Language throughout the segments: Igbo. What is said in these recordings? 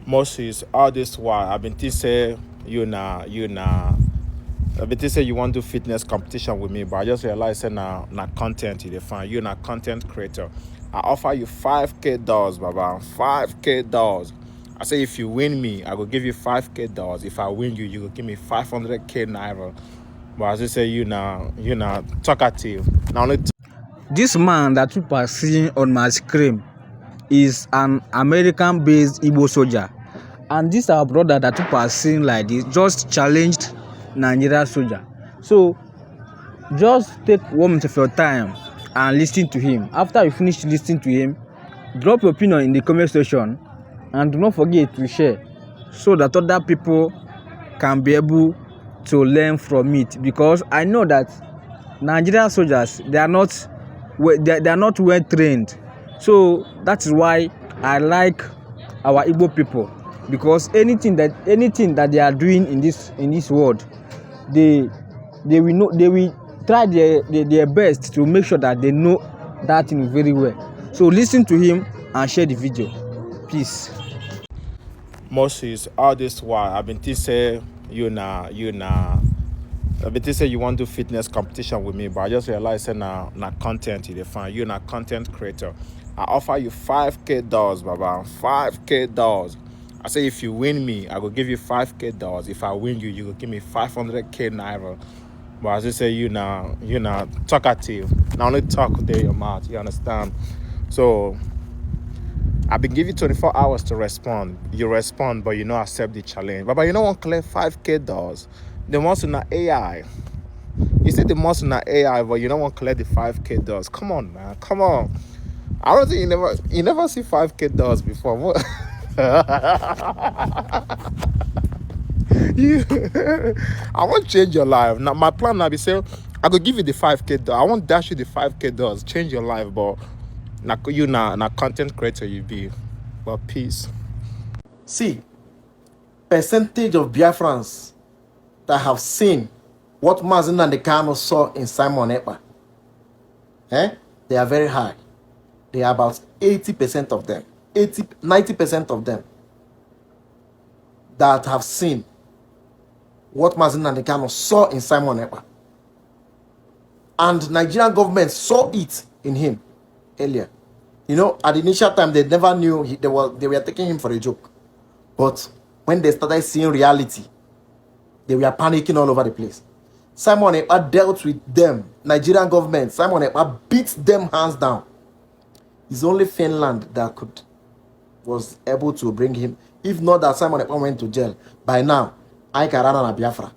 Moses, all this while I've been think say you na you na I been think say you want to do fitness competition with me, but I just realized say na content you dey find. You na content creator. I offer you $5K dollars, Baba. $5K dollars. I say if you win me, I will give you $5K dollars. If I win you, you will give me 500K naira. But as I say, you na talkative. Now only This man that people are seeing on my screen is an American-based Igbo soldier. And this our brother that people are seeing like this just challenged Nigeria soldier. So just take 1 minute of your time and listen to him. After you finish listening to him, drop your opinion in the comment section and do not forget to share so that other people can be able to learn from it. Because I know that Nigerian soldiers, they are not well trained. So that is why I like our Igbo people, because anything that they are doing in this world, they will know, they will try their best to make sure that they know that thing very well. So listen to him and share the video. Peace. Moses, all this while I've been think say you na I been think say you want to do fitness competition with me, but I just realized say na content you dey find. You na content creator. I offer you $5K dollars, Baba. $5K dollars. I say if you win me, I will give you $5K dollars. If I win you, you will give me 500K naira. But as I say, you na talkative. Now only talk there your mouth. You understand? So I've been giving you 24 hours to respond. You respond, but you don't accept the challenge. But you don't want to collect $5K dollars. The most in the AI. You say the most in the AI, but you don't want to collect the $5K dollars. Come on, man. Come on. I don't think you never see $5K dollars before. What? I won't change your life. Now my plan now be say I could give you the $5K dollars. I won't dash you the $5K dollars. Change your life, but now you na content creator you be. But peace. See, percentage of Biafrans that have seen what Mazi Nnamdi Kanu saw in Simon Ekpa, They are very high. They are about 80% of them, 80, 90% of them that have seen what Mazi Nnamdi Kanu saw in Simon Ekpa. And Nigerian government saw it in him earlier. At the initial time, they never knew they were taking him for a joke. But when they started seeing reality, they were panicking all over the place. Simon Ekpa dealt with them, Nigerian government. Simon Ekpa beat them hands down. It's only Finland that was able to bring him. If not that Simon Ekpa went to jail, by now, I can run on Biafra.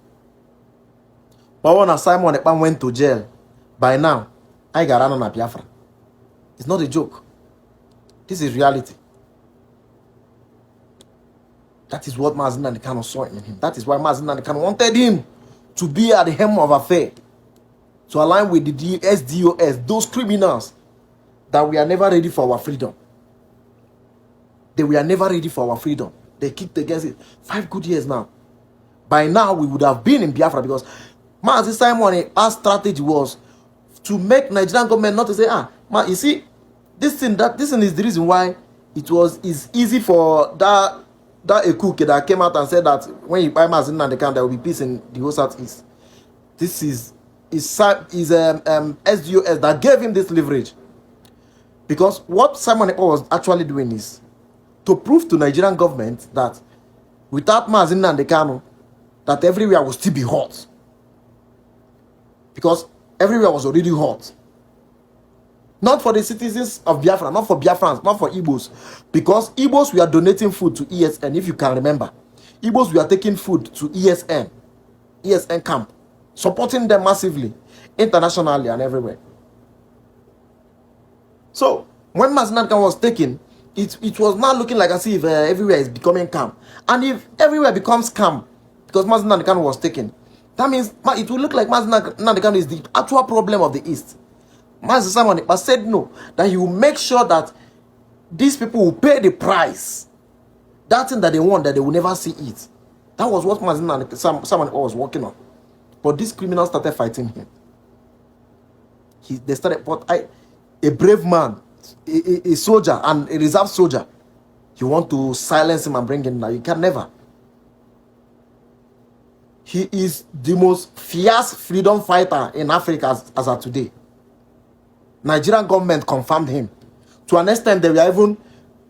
But when Simon Ekpa went to jail, by now, I can run on Biafra. It's not a joke. This is reality. That is what Mazi Nnamdi Kanu saw in him. That is why Mazi Nnamdi Kanu wanted him to be at the helm of affair, to align with the SDOS, those criminals that we are never ready for our freedom. They were never ready for our freedom. They kicked against it. 5 good years now. By now, we would have been in Biafra, because Mazi Simon, our strategy was to make Nigerian government not to say, ma, you see, this thing, that this thing is the reason why it was is easy for that Ekuke that came out and said that when you buy Mazi Nnamdi Kanu, there will be peace in the whole Southeast. This is SDOS that gave him this leverage. Because what Simon Ekpa was actually doing is to prove to Nigerian government that without Mazi Nnamdi Kanu, that everywhere will still be hot. Because everywhere was already hot. Not for the citizens of Biafra, not for Biafrans, not for Igbos. Because Igbos, we are donating food to ESN, if you can remember. Igbos, we are taking food to ESN, ESN camp, supporting them massively, internationally and everywhere. So, when Mazi Nnamdi Kanu was taken, it was now looking like as if everywhere is becoming calm. And if everywhere becomes calm, because Mazi Nnamdi Kanu was taken, that means it will look like Mazi Nnamdi Kanu is the actual problem of the East. Mazi Simon Ekpa said no, that he will make sure that these people will pay the price. That thing that they want, that they will never see it. That was what Mazi Simon Ekpa was working on. But these criminals started fighting him. He, they started, but I, a brave man, a soldier and a reserve soldier, You want to silence him and bring him now. You can never. He is the most fierce freedom fighter in Africa as of today. Nigerian government confirmed him. To an extent, they were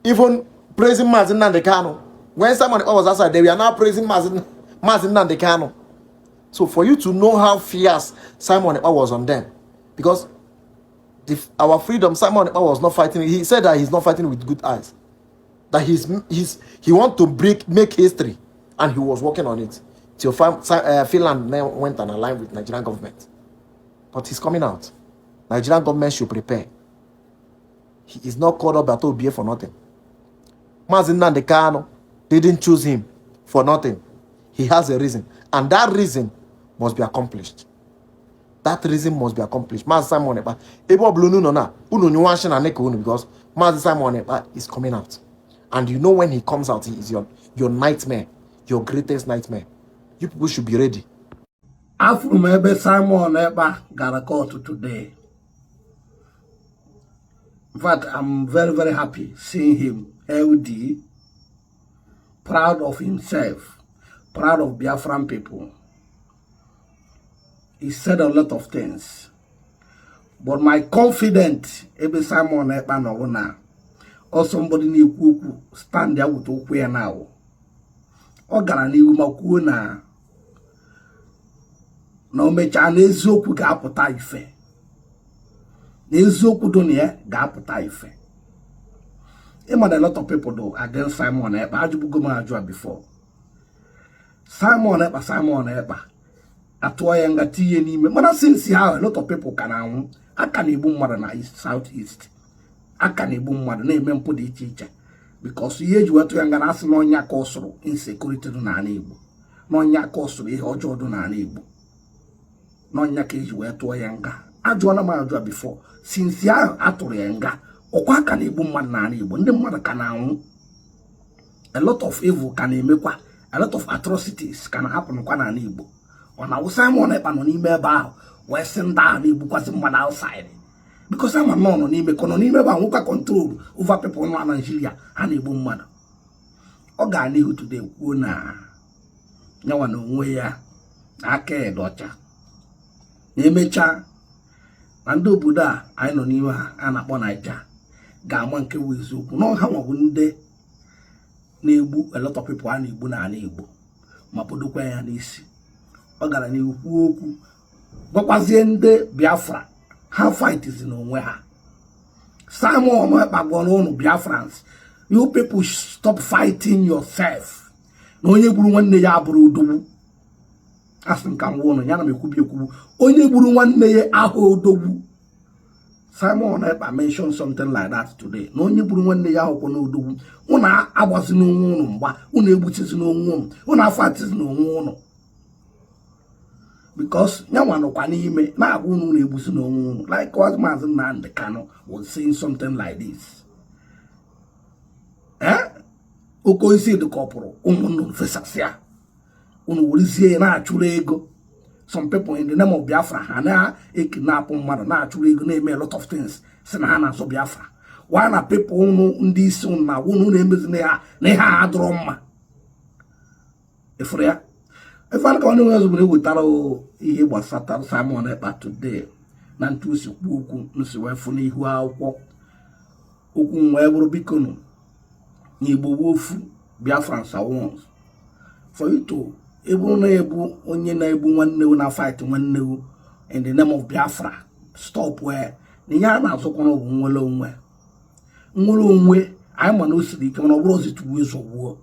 even praising Mazi Nnamdi Kanu. When someone was outside, they were now praising Mazi Nnamdi Kanu. So for you to know how fierce Simon Ekpa was on them, because our freedom, Simon Ekpa was not fighting. He said that he's not fighting with good eyes. That he want to make history, and he was working on it till Finland then went and aligned with Nigerian government. But he's coming out. Nigerian government should prepare. He is not called up at for nothing. Mazi Nnamdi Kanu didn't choose him for nothing. He has a reason, and that reason must be accomplished. That reason must be accomplished. Mazi Simon Ekpa, ebe ọbụla unu nọ na unu nyụwa nshị na neka unu, because Mazi Simon Ekpa is coming out. And you know when he comes out, he is your nightmare, your greatest nightmare. You people should be ready. Afụrụ m ebe Simon Ekpa gara court today. In fact, I'm very, very happy seeing him healthy, proud of himself, proud of Biafran people. He said a lot of things. But my confidence ebe Simon Ekpa nọ na or somebody na-ekwu okwu stand there with okwu ya now. Ọ gara n'ihu ma kwuo na o mechaa na eziokwu ga-apụta ife, na eziokwu dị na ya ga-apụta ife. Ịma na a lot of people do against Simon Ekpa. Ajụbugo m ajụ a before. Simon Ekpa, Simon Ekpa atụọ ya nga, tinye n'ime, mana since ahụ a lot of people ka na-anwụ, aka na-egbu mmadụ na South East, aka na-egbu mmadụ, na-eme mpụ dị iche iche, because ihe eji wetụ ya nga na asị na ọnya ka ọ sụrụ insecurity dị n'ala Igbo, na ọnya ka ọ sụrụ ihe ọjọọ dị n'ala Igbo, n'ọnya ka eji wee tụọ ya nga. Ajụọla m ajụ a before. Since ahụ atụrụ ya nga, ọkwa aka na-egbu mmadụ n'ala Igbo, ndị mmadụ ka na-anwụ, a lot of evil ka na-emekwa, a lot of atrocities ka na-hapụnụkwa n'ala Igbo. Ọ na-awụ Simon Ekpa nọ n'ime ebe ahụ wee sị ndị ahụ na-egbukwasị mmadụ outside, because ama nọ nọ n'ime ka ọ nọ n'ime ebe ahụ nwekwa control over people nọ na Nigeria ha na-egbu mmadụ. Ọ gara n'ihu today kwuo na nyanwa na onwe ya na aka ya dị ọcha, na emechaa na ndị obodo a anyị nọ n'ime ha a na-akpọ Naija ga-ama nke bụ eziokwu, na ha nwabụ ndị na-egbu a lot of people a na-egbu n'ala Igbo, ma bodokwa ya n'isi. Ọ gara n'ihu kwuo okwu, gwakwazie ndị Biafra ha fightizi n'onwe ha. Simon Ekpa gwara ụnụ Biafrans, you people stop fighting yourself, na onye gburu nwanne ya abụrụ odogwu. Asị nka ngwa ụnụ ya na m ekwubi ekwubu, onye gburu nwanne ya ahụ odogwu. Simon Ekpa mention something like that today, na onye gburu nwanne ya ahụkwụ na odogwu. Ụnụ agbazi n'onwe ụnụ mgba, ụnụ egbuchizi n'onwe ụnụ, ụnụ afatizi n'onwe ụnụ, because nyanwa nọkwa n'ime na-agwa ụnụ na-egbuzi n'onwe ụnụ. Like what Maazị Nnamdi Kanu was saying something like this, eh, oke isi dị ka ọ pụrụ ụmụ nnụnụ fesasịa, unu werezie ya na-achụrụ ego. Some people in the name of Biafra, ha na-ekidnapụ mmadụ, na-achụrụ ego, na-eme a lot of things, si na ha na-azụ Biafra. Why na people unu, ndị isi unu na unu na-emezi ya na ihe a adụrọ mma? Ịfụrụ ya ife ka nwanne nwe ọzọ ewetara ihe gbasatara Simon Ekpa today na ntu osi kwuo okwu nsi wee fụ n'ihu akwụkwọ okwu m wee bụrụ, biko nụ, na Igbo bụ ofu, Biafrans are one. For you to eburu na-ebu onye na-egbu nwanne na fight nwanne in the name of Biafra, stop. Wee na ihe a na-azụkwana bụ nwere onwe, nwere onwe anyị, ma na o siri ike, mana ọ bụrụ ozi tugbuo zọgbuo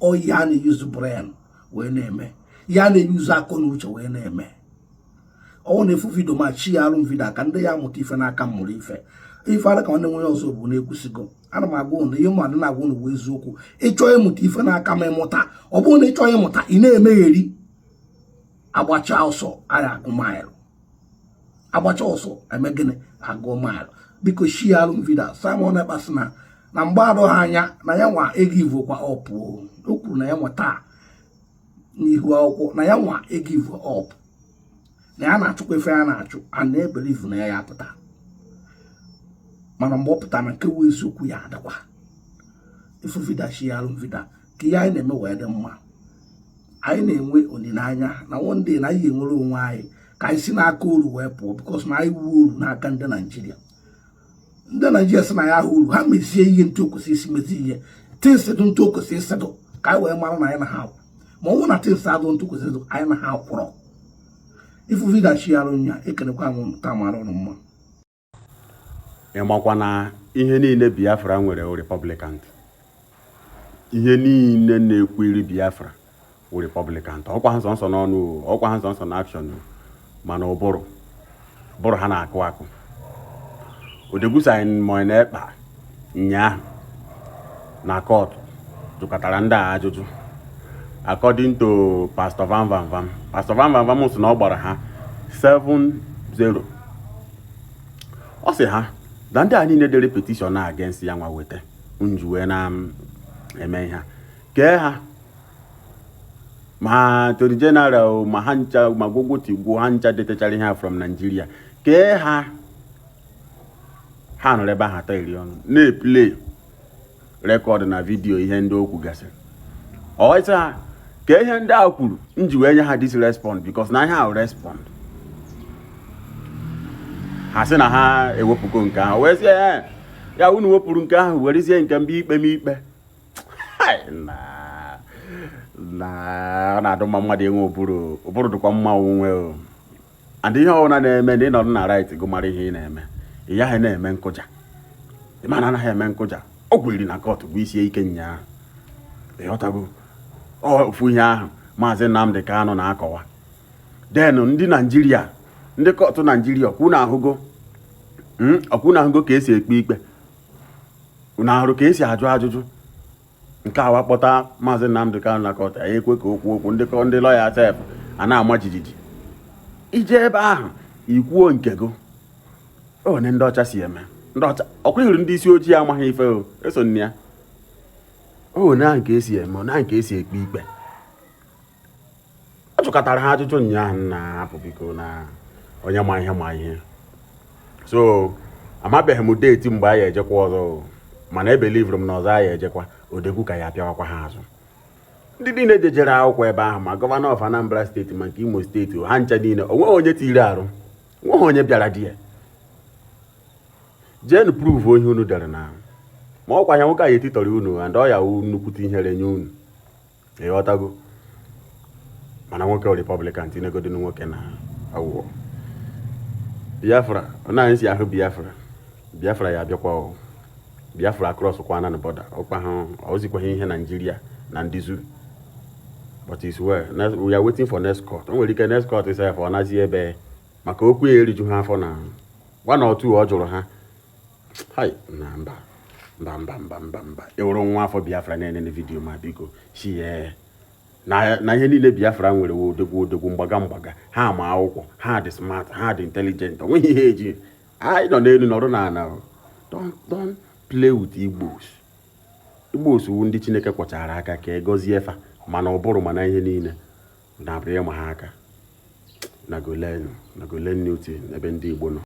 ọ. Ihe a na-eyuzu brain wee na-eme, ihe a na-eyuzu akọ na uche wee na-eme. Ọ na-efu video ma chi ya alụ m video ka ndị ya amụta ife n'aka m mụrụ ife. Ife ara ka nwanne nwe ọzọ bụ na-ekwusigo. Ana m agwa ụnụ ihe mmadụ na-agwa ụnụ bụ eziokwu. Ịchọọ ịmụta ife n'aka m, ịmụta. Ọ bụrụ na ịchọọ ịmụta, ị na-emegheri. Agbacha ọsọ anyị agụ maịlụ, agbacha ọsọ eme gịnị? Agụ maịlụ. Biko share alụ m video. Simon Ekpa sị na mgbe adọghị anya na ya nwa ego ivokwa up. O kwuru na ya nwa taa n'ihu akwụkwọ na ya nwa ego ivo up, na ya na-achụkwa ife ya na-achụ, a na-ebelieve na ya ya apụta. Mana mgbe ọ pụtara na nke bụ eziokwu ya adịkwa. Ifu video, share video ka ihe anyị na-eme wee dị mma. Anyị na-enwe olileanya na one day na anyị enwere onwe anyị, ka anyị si n'aka oru wee pụọ, because na anyị wuo oru n'aka ndị Naijiria. Ndị Naijiria si na ya ahụ uru ha mezie ihe ntụ okwesị isi mezie ihe things dị ntụ okwesị isi dụ, ka anyị wee mara na anyị na ha akwụ. Ma ọ bụrụ na things adụ ntụ kwesịrị ịdụ, anyị na ha akwụrọ. Ifu video, share nya. Ekelekwa m taa, mara ụnụ mma. Ị makwa na ihe niile Biafra nwere wụ Republican? Ihe niile na-ekwu iri Biafra wụ Republican. Ọkwa ha nsọ n'ọnụ o, ọkwa ha nsọ na action o, mana ụbụrụ bụrụ ha na-akụ akụ. Odegwu Simon Ekpa nyaahụ na court jụkọtara ndị a ajụjụ. According to Pastor Van Van Van, Pastor Van Van Van sị na ọ gbara ha 7-0. Ọ sị ha na ndị a niile dere petition a against ya nwa weta nju wee na eme ihe a kee ha, ma Attorney General, ma ha ncha, ma gwogwo tigwo ha ncha detechara ihe a from Nigeria, kee ha. Ha nọrọ ebe ahụ atọ iri ọnụ na-eplay record na video ihe ndị okwu gasịrị. Ọ sị ha ka ihe ndị a kwuru nji wee nye ha this respond, because na ihe ahụ respond ha sị na ha ewepụgo nke ahụ, wee sị "Ee, ya unu wepụrụ nke ahụ, werezie nke mba ikpe m ikpe." Hai, na ọ na-adụ mma mmadụ enwe ụbụrụ. Ụbụrụ dịkwa mma onwe o, and ihe ọbụla na-eme na ịnọdụ na right gụ, mara ihe ị na-eme, ị yaghị na-eme nkụja. Ị ma na anaghị eme nkụja. Ọ gwuriri na court bụ isie ike nyaa. Ịghọtago? Ofu ihe ahụ Maazị Nnamdi Kanu na-akọwa. Then ndị Naijiria, ndị court Naijiria, ọkwụ na-ahụgo, ọkwụ na-ahụgo ka esi ekpe ikpe, unu ahụrụ ka esi ajụ ajụjụ. Nke a wakpọta Maazị Nnamdi Kanu na court, anyị ekwe ka okwu okwu ndị lawyer sef a na-ama jijiji. Ije ebe ahụ ikwuo nke go one ndị ọcha si eme. Ndị ọcha ọkwa hụrụ ndị isi ojii amaghị ife o eso nne ya one ahụ ka esi eme, one ahụ ka esi ekpe ikpe. Ọ jụkọtara ha ajụjụ ụnyaahụ na-apụ. Biko, na onye ma ihe ma ihe. So amabeghị m date mgbe anyị ejekwa ọzọ o. Mana ebelieveru m na ọzọ anyị ejekwa, odegwu ka ya apịawakwa ha azụ. Ndị niile jejere akwụkwọ ebe ahụ, ma governor of Anambra State, ma nke Imo State, ha ncha niile, onweghị onye tiri arụ, onweghị onye bịara di ya jeenụ prove onye unu dere na ma ọkwa ya nwoke a etitọrọ unu, and ọ ya wu nnukwute ihere nye unu. Ịghọtago? Mana nwoke Republican tinyegodinu nwoke na awụọ Biafra. Ọ na anyị si ahụ Biafra, Biafra ya abịakwa o. Biafra cross kwana na border ọkwa ha ozikwaghị ihe Naijiria na ndị zoo. But it's well. Next, we are waiting for next court. O nwere ike next court sef ọ nazi ebe maka okwu ya eriju ha afọ na one or two ọ jụrụ ha. Hai, na mba mba mba mba mba mba. Ịwụrụ nwa afọ Biafra na-enene video ma, biko share na ihe niile Biafra nwere wụ odogwu odogwu mgbaga mgbaga. Ha ma akwụkwọ, ha dị smart, ha dị intelligent. O nweghị ihe eji anyị nọ n'elu nọrọ n'ala. Don't play with Igbos. Igbos wu ndị Chineke kwọchara aka ka e gọzie fa, mana ụbụrụ, mana ihe niile na-abịa ịma ha aka. Na go learn, na go learn new thing ebe ndị Igbo nọ.